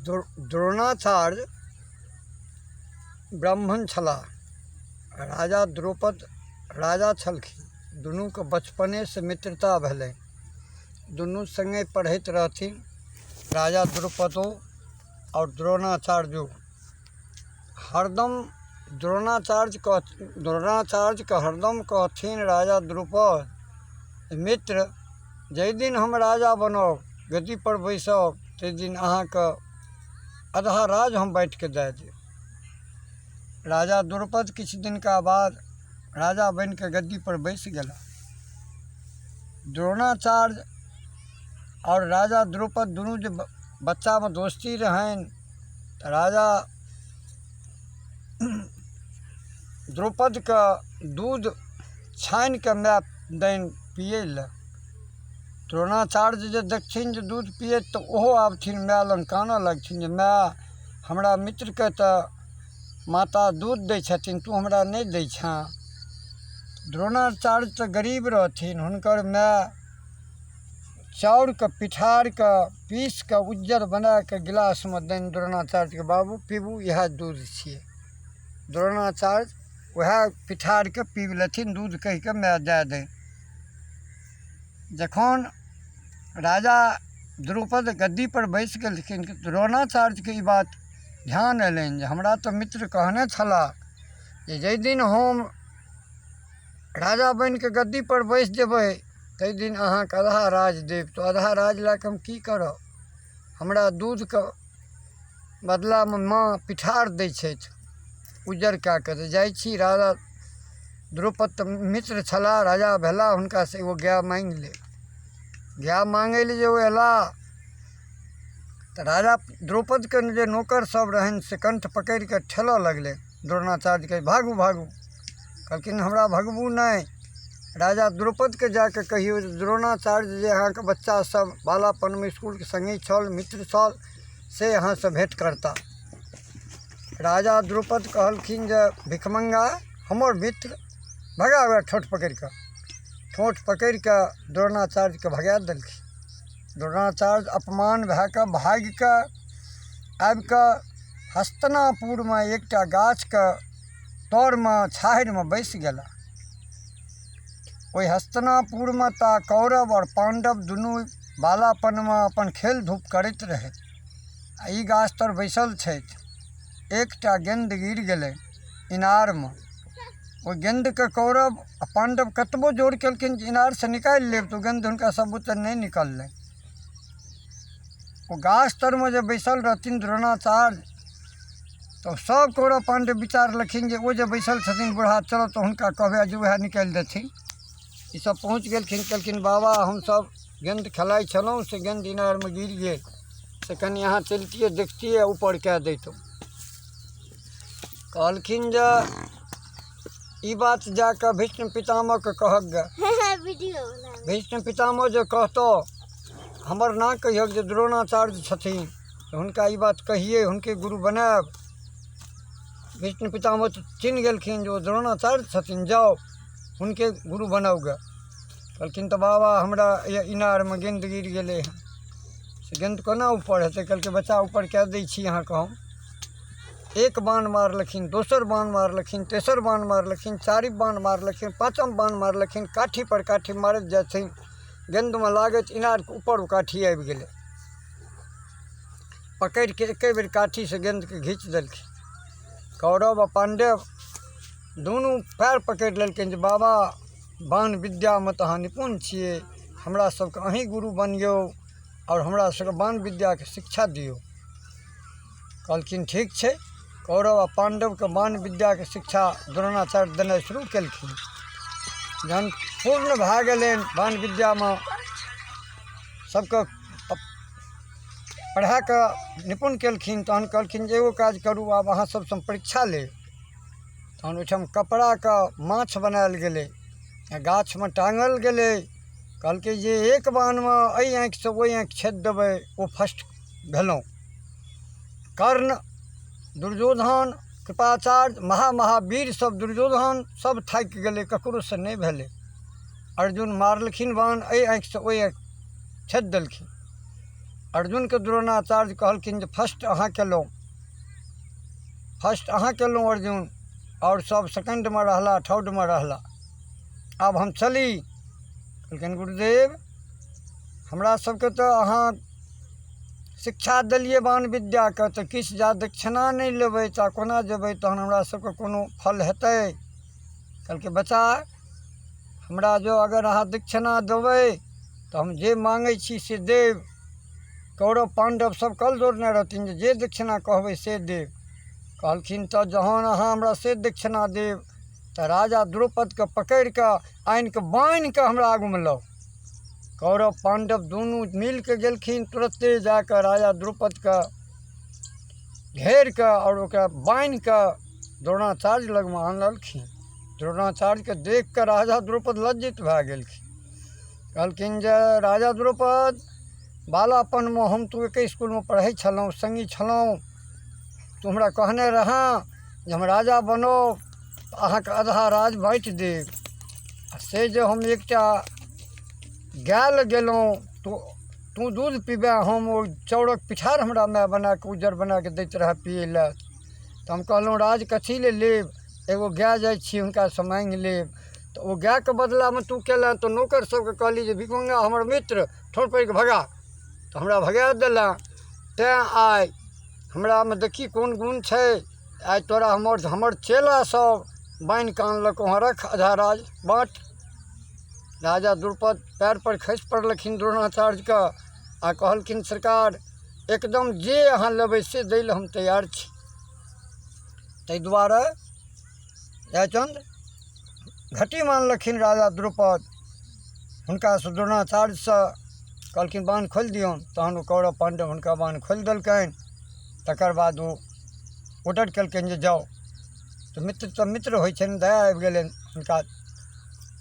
द्रोणाचार्य ब्राह्मण छलाह। राजा द्रौपद राजा छलखिन। दुनूके बचपनेसँ मित्रता भेलै। दुनू सङ्गे पढ़ैत रहथिन, राजा द्रौपदो आओर द्रोणाचार्यो। हरदम द्रोणाचार्यके हरदम कहथिन राजा द्रौपद, मित्र, जाहि दिन हम राजा बनब, गद्दीपर बैसब, ताहि दिन अहाँके आधा राज हम बाँटिके दए देब। राजा द्रौपद किछु दिनका बाद राजा बनिके गद्दीपर बैस गेला। द्रोणाचार्य आओर राजा द्रौपद दुनू जे बच्चामे दोस्ती रहनि, तऽ राजा द्रौपदके दूध छानिके माय दैनि पियै लए। द्रोणाचार्य जे देखथिन जे दूध पियैत, तऽ ओहो आबथिन माय लग, कानऽ लगथिन जे माय, हमरा मित्रके तऽ माता दूध दै छथिन, तू हमरा नहि दै छेँ। द्रोणाचार्य तऽ गरीब रहथिन। हुनकर माय चाउरके पिठारके पीस कऽ उज्जर बना कऽ गिलासमे दैनि द्रोणाचार्यके, बाबू पीबू, इएह दूध छियै। द्रोणाचार्य उएह पिठारके पीब लेथिन, दूध कहि कऽ माय दए दै। जखन राजा द्रौपद गद्दीपर बैस गेलखिन, द्रोणाचार्यके ई बात ध्यान अयलनि जे हमरा तऽ मित्र कहने छलाह जे जाहि दिन हम राजा बनि कऽ गद्दीपर बैस जेबै, ताहि दिन अहाँके आधा राज देब। तऽ आधा राज लए कऽ हम की करब? हमरा दूधके बदलामे माँ पिठार दै छथि उज्जर कए कऽ। तऽ जाइ छी, राजा द्रौपद तऽ मित्र छलाह, राजा भेला, हुनकासँ एगो गाय माँगि लेब। गाय माँगै लए जे ओ अयला, तऽ राजा द्रौपदके जे नौकर सब रहनि से कण्ठ पकड़ि कऽ ठेलऽ लगलै द्रोणाचार्यके, भागू भागू। कहलखिन, हमरा भगबू नहि, राजा द्रौपदके जा कऽ कहियौ जे द्रोणाचार्य, जे अहाँके बच्चा सब बालापनमे इसकुलके सङ्गी छल, मित्र छल, से अहाँसँ भेँट करता। राजा द्रौपद कहलखिन जे भिखमङ्गा, हमर मित्र? भगा ओकरा ठोंठ पकड़ि कऽ। ठोंठ पकड़ि कऽ द्रोणाचार्यके भगा देलखिन। द्रोणाचार्य अपमान भए कऽ भागि कऽ आबि कऽ हस्तिनापुरमे एकटा गाछके तरमे छाहरिमे बैस गेला। ओहि हस्तिनापुरमे तऽ कौरव आओर पाण्डव दुनू बालापनमे अपन खेल धूप करैत रहै आ ई गाछ तर बैसल छथि। एकटा गेन्द गिर गेलै इनारमे। ओहि गेन्दके कौरव आ पाण्डव कतबो जोर केलखिन जे इनारसँ निकालि लेब, तऽ ओ गेन्द हुनका सब बुते नहि निकललै। ओ गाछ तरमे जे बैसल रहथिन द्रोणाचार्य, तऽ सब कौरव पाण्डव विचारलखिन जे ओ जे बैसल छथिन बूढ़ा, चलऽ तऽ हुनका कहबै जे उएह निकालि देथिन। ई सब पहुँच गेलखिन, कहलखिन, बाबा, हमसब गेन्द खेलाइ छलहुँ से गेन्द इनारमे गिर गेल, से कनि अहाँ चलितियै, देखतियै, ऊपर कए दैतहुँ। कहलखिन जे ई बात जा कऽ भीष्म पितामहके कहक गे। भीष्म पितामह जे कहतौ, हमर नाम कहियक जे द्रोणाचार्य छथिन, तऽ हुनका ई बात कहियै, हुनके गुरु बनायब। भीष्म पितामह तऽ चिन्ह गेलखिन जे ओ द्रोणाचार्य छथिन, जाउ, हुनके गुरु बनाउ गे। कहलखिन, तऽ बाबा, हमरा इनारमे गेन्द गिर गेलै हँ, से गेन्द कोना ऊपर हेतै? कहलकै, बच्चा, ऊपर कए दै छी अहाँके हम। एक बाण मारलखिन, दोसर बाण मारलखिन, तेसर बाण मारलखिन, चारिम बाण मारलखिन, पाँचम बाण मारलखिन। काठी पर काठी मारैत जाथिन, गेन्दमे लागैत इनारके ऊपर ओ काठी आबि गेलै। पकड़िके एके बेर काठीसँ गेन्दके घीच देलखिन। कौरव आ पाण्डव दुनू पएर पकड़ि लेलकनि जे बाबा, बाण विद्यामे तऽ अहाँ निपुण छियै, हमरा सबके अहीँ गुरु बनियौ आओर हमरा सबके बाण विद्याके शिक्षा दियौ। कहलखिन, ठीक छै। कौरव आ पाण्डवके बाण विद्याके शिक्षा द्रोणाचार्य देनाइ शुरू केलखिन। जहन पूर्ण भए गेलनि, बाण विद्यामे सबके पढ़ा कऽ निपुण केलखिन, तहन कहलखिन जे एगो काज करू, आब अहाँ सबसँ हम परीक्षा लेब। तहन ओहिठाम कपड़ाके माछ बनायल गेलै आ गाछमे टाङ्गल गेलै। कहलकै जे एक बाणमे एहि आँखिसँ ओहि आँखि छेद देबै, ओ फर्स्ट भेलहुँ। कर्ण, दुर्योधन, कृपाचार्य, महा महावीर सब, दुर्योधन सब थाकि गेलै, ककरोसँ नहि भेलै। अर्जुन मारलखिन बाण, एहि आँखिसँ ओहि आँखि छेद देलखिन। अर्जुनके द्रोणाचार्य कहलखिन जे फर्स्ट अहाँ केलहुँ, फर्स्ट अहाँ केलहुँ अर्जुन, आओर सब सेकेण्डमे रहला, थर्डमे रहला, आब हम चली। कहलखिन गुरुदेव हमरा सबके तऽ अहाँ शिक्षा देलियै बाण विद्याके, तऽ किछु जा दक्षिणा नहि लेबै तऽ कोना जेबै, तहन हमरा सबके कोनो फल हेतै? कहलकै बच्चा हमरा जँ अगर अहाँ दक्षिणा देबै तऽ हम जे माँगै छी से देब। कौरव पाण्डव सब कल जोड़ने रहथिन जे जे दक्षिणा कहबै से देब। कहलखिन तऽ जहन अहाँ हमरा से दक्षिणा देब तऽ राजा द्रौपदके पकड़ि कऽ आनि कऽ बान्हि कऽ हमरा आगूमे लाउ। कौरव पाण्डव दुनू मिल कऽ गेलखिन, तुरत्ते जा कऽ राजा द्रौपदके घेर कऽ आओर ओकरा बान्हि कऽ द्रोणाचार्य लगमे आनलखिन। द्रोणाचार्यके देख कऽ राजा द्रौपद लज्जित भए गेलखिन। कहलखिन जे राजा द्रौपद, बालापनमे हम तू एके इसकुलमे पढ़ै छलहुँ, सङ्गी छलहुँ, तू हमरा कहने रहऽ जे हम राजा बनब तऽ अहाँके आधा राज बाँटि देब, आ से जे हम एकटा गाय लग गेलहुँ तऽ तू दूध पीबे, हम ओ चाउरक पिठार हमरा माय बना कऽ उज्जर बना कऽ दैत रहए पियै लए, तऽ हम कहलहुँ राज कथी लए लेब, एगो गाय जाइ छी हुनकासँ माङ्गि लेब। तऽ ओ गायके बदलामे तू केलह तऽ नौकर सबके कहली जे भिखमङ्गा हमर मित्र ठोर पकड़ि कऽ भगा, तऽ हमरा भगा देलह, तैँ आइ हमरामे देखी कोन गुण छै, आइ तोरा हमर हमर चेला सब बान्हि कऽ आनलक हँ, रख आधा राज बाँट। राजा द्रुपद पएर पर खसि पड़लखिन द्रोणाचार्यके आ कहलखिन सरकार एकदम जे अहाँ लेबै से दै लए हम तैयार छी। ताहि दुआरे जयचन्द्र घटी मानलखिन राजा द्रुपद, हुनकासँ द्रोणाचार्यसँ कहलखिन बान्ह खोलि दियौन, तहन ओ कौरव पाण्डव हुनका बान्ह खोलि देलकनि। तकर बाद ओ ऑर्डर केलकनि जे जाउ, तऽ मित्र तऽ मित्र होइ छनि, दया आबि गेलनि हुनका,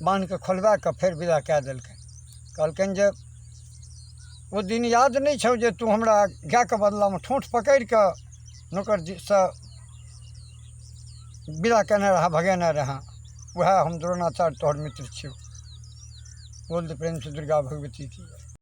बान्हके खोलबा कऽ फेर विदा कए देलकनि। कहलकनि जे ओ दिन याद नहि छौ जे तू हमरा गायके बदलामे ठोँठ पकड़ि कऽ नौकरजीसँ विदा केने रहऽ, भगेने रहऽ, उएह हम द्रोणाचार्य तोहर मित्र छियौ। बोल दे प्रेम से दुर्गा भगवती की।